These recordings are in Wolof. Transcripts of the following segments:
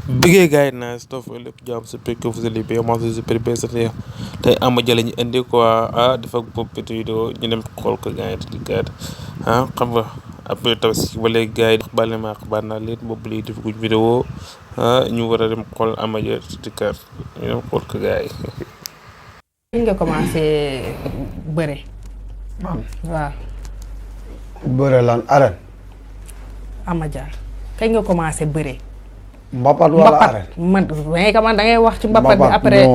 bëggee gars yi naa stop lépp jàmm si pekk vous allez bien moi je suis super bien sant tey Ama Dia la ñu indi quoi dafa bopp petit vidéo ñu dem xool ko gars yi di gàtt xam nga après tabaski ba léegi gars yi bàlle ma xabaar naa leen boobu léegi def guñ vidéo ñu war a dem xool Ama Dia di gàtt ñu dem xool ko gars yi. kañ nga commencé bëre. waaw. bëre lan arène. Ama Dia kañ nga commencé bëre. Mbapat wala arène man da ngay wax ci mbapat bi après.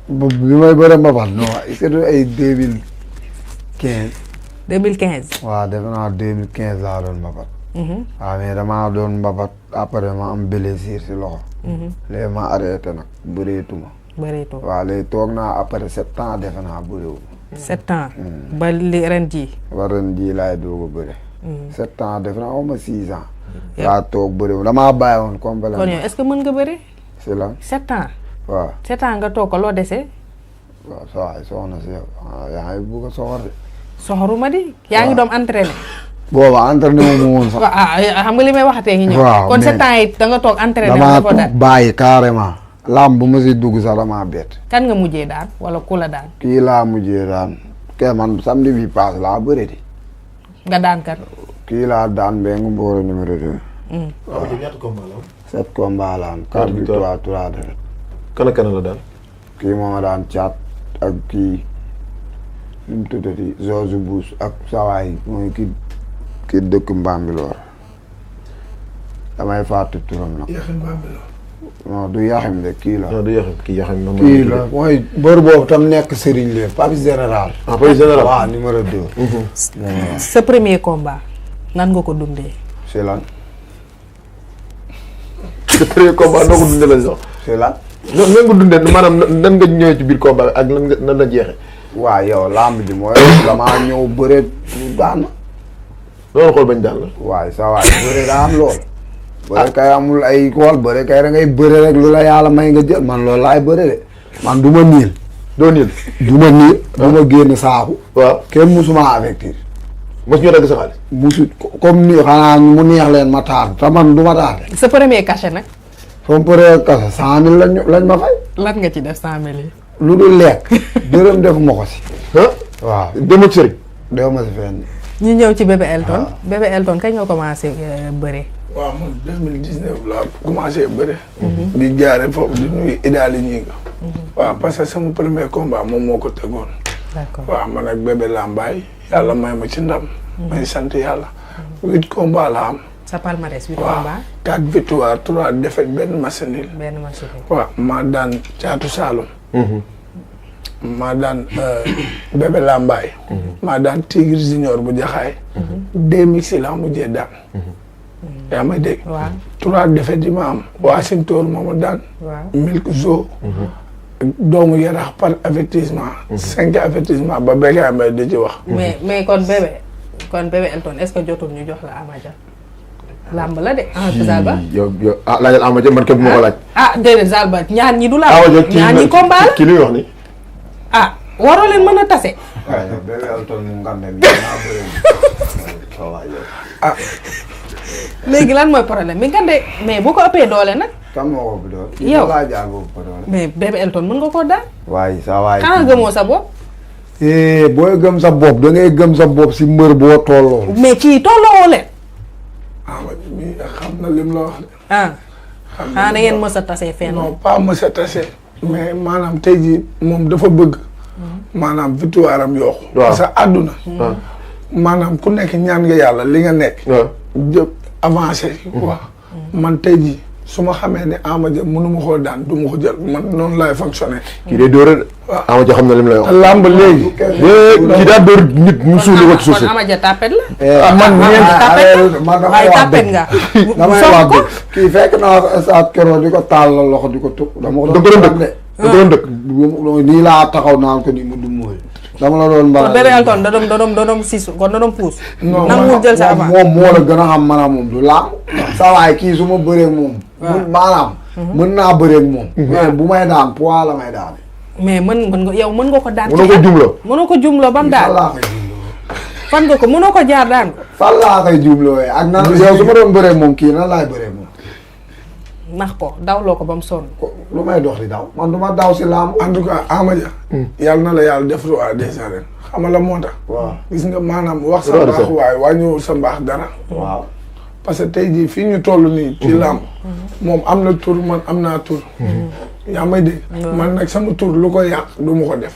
bi may bëre mbapat non c'est ay 2015. 2015. waaw defe naa 2015 laa doon mbapat. waaw mais damaa doon mbapat après ma am blessure si loxo. léegi ma arrêté nag bëreetuma. bëreetoo waaw léegi toog naa après 7 ans defe naa bëriwuma. 7 ans. ba li ren jii. ba ren jii laay doog a bëre. 7 ans defe naa au moins 6 ans. yaa toog bëriwul damaa bàyyi woon complètement. kon yow est-ce que mën nga bëre. si lan 7 ans. waaw 7 ans nga toog ko loo dese. waaw soo waay soxna si yow yaa ngi bugg a soxor de. soxoruma di. yaa ngi doon entraîné. booba entraîné wu ma woon sax. xam nga li may waxatee ngi ñëw. waaw kon 7 ans yi da nga toog entraîné. damaa toog bàyyi carrément. lamb bu ma si dugg sax damaa bett. kan nga mujjee daan wala ku la daan. kii laa mujjee daan. kee man samedi bi paase laa bëre di. nga daan kan. kii laa daan Mbengue Mboro numéro 2. waaw ñaata combat la am. 7 combats la am. 4 victoires 3 défaites. kan ak kan la daan. kii moo ma daan caat ak kii nu mu tuddati George Bush ak sawaay mooy ki dëkk Mbambilor damay fàtte turam nag. Yaxin Mbambilor. non du Yaxin de kii la. non du Yaxin kii Yaxin moom. kii la mooy bër boobu tam nekk Serigne Lee Pape Général. Pape Général waaw numéro 2. sa premier combat nan nga ko dundee. c'est lan. sa premier combat noo ko dundee la sax. c'est lan. nan nga dundee maanaam nan nga ñëwee ci biir combat ak nan la jeexee. waaw yow lamb ji mooy damaa ñëw bëre ñu daan. loolu xool bañ daan la. waaye sa waay bëre daa am lool. bëre kay amul ay xool bëre kay da ngay bëre rek lu la yàlla may nga jël man loolu laay bëre de man du ma niil. doo niil. du ma niil. du ma génn saaku. waaw kenn musuma avertir. mos ñu dagg sa xaalis. musu comme ni xanaa mu neex leen ma taar te man du ma taar. sa premier cachet nag. sama premier cachet 100 000 lañ ma fay. lan nga ci def 100 000 yi. lu dul lekk. dërëm defuma ko si. waaw demoo ci sëriñ. dew ma si fenn. ñu ñëw ci bébé Elton. bébé Elton kañ nga commencé bëre. waaw man 2019 laa commencé bëre. di jaare foofu di nuyu Idaali ñii nga. waaw parce que sama premier combat moom moo ko tegoon. d'accord waaw man ak bébé Lambaay yàlla may ma ci ndam. may sant yàlla. 8 combats la am. sa palmarès 8 waaw combats. 4 victoires 3 défaites benn match nul. benn match nul. waaw maa daan Caatu Saalum. maa daan bébé Lambaay. maa daan Tigre Junior bu Jaxaay. 2000 la mujjee daan. yaa may dégg. waaw 3 défaites yi ma am. Washington moo ma daan. waaw Milk Zo. doomu yarax par avertissement. 5 avertissement ba béykat yi di ci wax. mais kon bébé Elton est-ce que jotul ñu jox la Ama Dia. làmb la de. Zalba. yow laajal Ama Dia man képp ma ko laaj. déedéet Zalba ñaar ñi du làmb. Ama Dia ñaar ñi combat la. kii li muy wax ni. waroo leen mën a tase. waaw yow bébé Elton mu ngande bi maa bëre. léegi lan mooy problème bi nga de mais bu ko ëppee doole nag. kan moo ko bi doon. yow laa jaar boobu ko doole. mais bébé Elton mën nga koo daan. waaye sa waay. xanaa gëmoo sa bopp. booy gëm sa bopp da ngay gëm sa bopp si mbër boo tolloo. mais kii tolloo leen. mi xam na lim la wax de. xam na da ngeen mës a tase fenn. non pas mës a tase. mais maanaam tey jii moom dafa bëgg. maanaam victoire am yokku. parce que àdduna. maanaam ku nekk ñaan nga yàlla li nga nekk. jëpp avancé. quoi man tey jii su ma xamee ne Ama Dia mënu ma koo daan du ma ko jël man noonu laay fonctionné. kii day dóore de. waaw Ama Dia xam na lim lay wax. te làmb léegi. kii daa dóor nit mu suuli ko ci suuf si. kon Ama Dia tapet la. man damay waaye wax tapet dëgg. nga. damay soog wax ko. dëgg kii fekk naa sa keroog di ko taal la loxo di ko tëb. dama ko da doon ko doon dëkk. nii laa taxaw naan ko nii mu du mooy. dama la doon kon bébé Elton da doon siis kon da doon puus. non nanguwul jël sa avance. moom moo la gën a xam maanaam moom du laam. sa waay kii su ma bëree moom. maanaam. mën naa bëree moom. mais bu may daan poids la may daan. mais mën nga yow mën nga ko daan. mënoo ko jumloo. mënoo ko jumloo ba mu fan daan. laa koy jumloo. fan nga ko mënoo ko jaar daan ko. fan laa koy jumloo ak nan yow su ma doon bëree moom kii nan laay bëree moom. nax ko dawloo ko ba mu sonn. lu may dox di daw man du ma daw si lamb. en tout cas Ama Dia. yàlla na la yàlla def roi des arènes xam nga la moo tax. waaw gis nga maanaam wax sa mbaax waaye wàññiwul sa mbaax dara. waaw. parce que tey jii fii ñu toll nii. ci làmb moom am na tur man am naa tur. yaa may dégg. man nag sama tur lu ko yàq du ma ko def.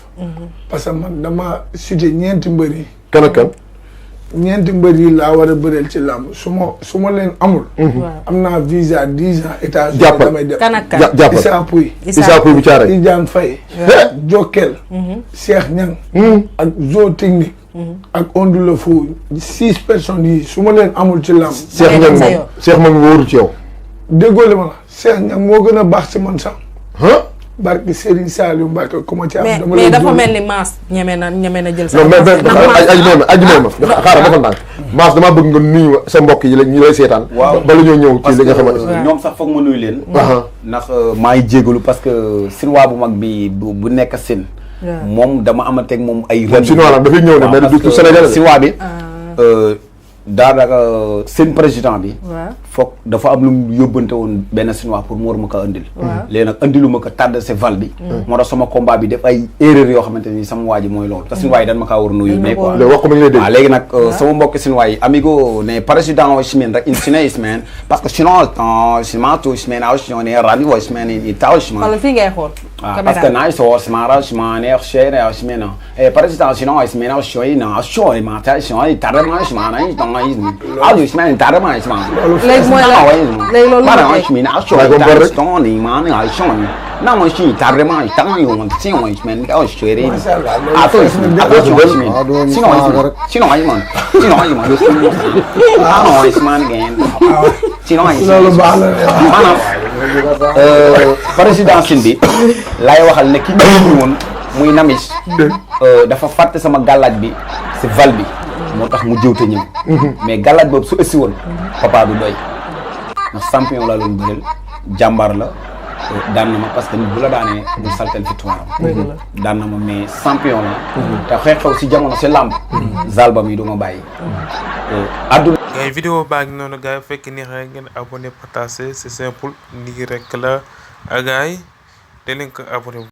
parce que man dama cité ñeenti mbër yi. kan ak kan. ñeenti mbër yi laa war a bëreel ci làmb su ma leen amul. am naa visa 10 ans États-Unis damay def. kan ak kan jàppal Issa Pouye. Issa Pouye bu Thiaroye. Tidiane Faye. Jokkel. Cheikh Niang. ak Zo Technique. ak Ondula Fou 6 personnes yi su ma leen amul ci làmb. Cheikh Niang moom Cheikh moom wóorul ci yow. déggoo li ma la Cheikh Niang moo gën a baax ci man sax. barki Serigne Saliou Mbacke ku ma ci am. dama mais dafa mel ni Mass ñeme na jël sa. non mais aji ma xaaral dafa ndànk Mass damaa bëgg nga nuyu sa mbokk yi ñu lay seetaan. waaw bala ñoo ñëw ci li nga xamante ne ñoom sax foog ma nuyu leen. ndax maa ngi jégalu parce que Sinwaa bu mag bi bu nekk Sine. moom dama amanteeg moom ay. moom Sinwaa la dafay ñëw ne mais du Sénégal Sinwaa bi. daanaka seen président bi. foog dafa am lu mu yóbbante woon benn Sinwaa pour mu war ma ko andil. léegi nag andilu ma ko tàdd si val bi. moo tax sama combat bi def ay erreur yoo xamante ni sama waa ji mooy loolu te Sinwaa yi dañ ma kaa war a nuyu. mais quoi wax ko ma ñu lay dégg. waaw léegi nag sama mbokk Sinwaa yi amigo ne président o semaine rek in sine semaine parce que sinon simato semaine aw semaine radio semaine in taw semaine. wala fii ngay xool. parce que naaj soo semara semaine semaine aw semaine président sinon semaine aw semaine aw semaine mata semaine tarama semaine aw semaine tarama semaine. léegi mooy la léegi loolu la aw semaine aw semaine stone man aw semaine na mo si tarama tarama yo si on semaine aw semaine a to semaine sinon ay man ah non semaine gen sinon ay loolu baax na maanaam président Sine bi laay waxal ne ki ñu woon muy Namis dafa fàtte sama gàllaaj bi si val bi moo tax mu jëwte ñëw mais gàllaaj boobu su ëssi woon papa du doy ndax champion la loon bëreel jàmbaar la daan na ma parce que nit bu la daanee du saltel victoire daan na ma mais champion la te xew-xew si jamono si làmb zalbam yi du ma bàyyi adduna gars yi vidéo baa ngi noonu gars yi fekk neex na ngeen abonné partager c'est simple nii rek la gars yi da leen ko abonné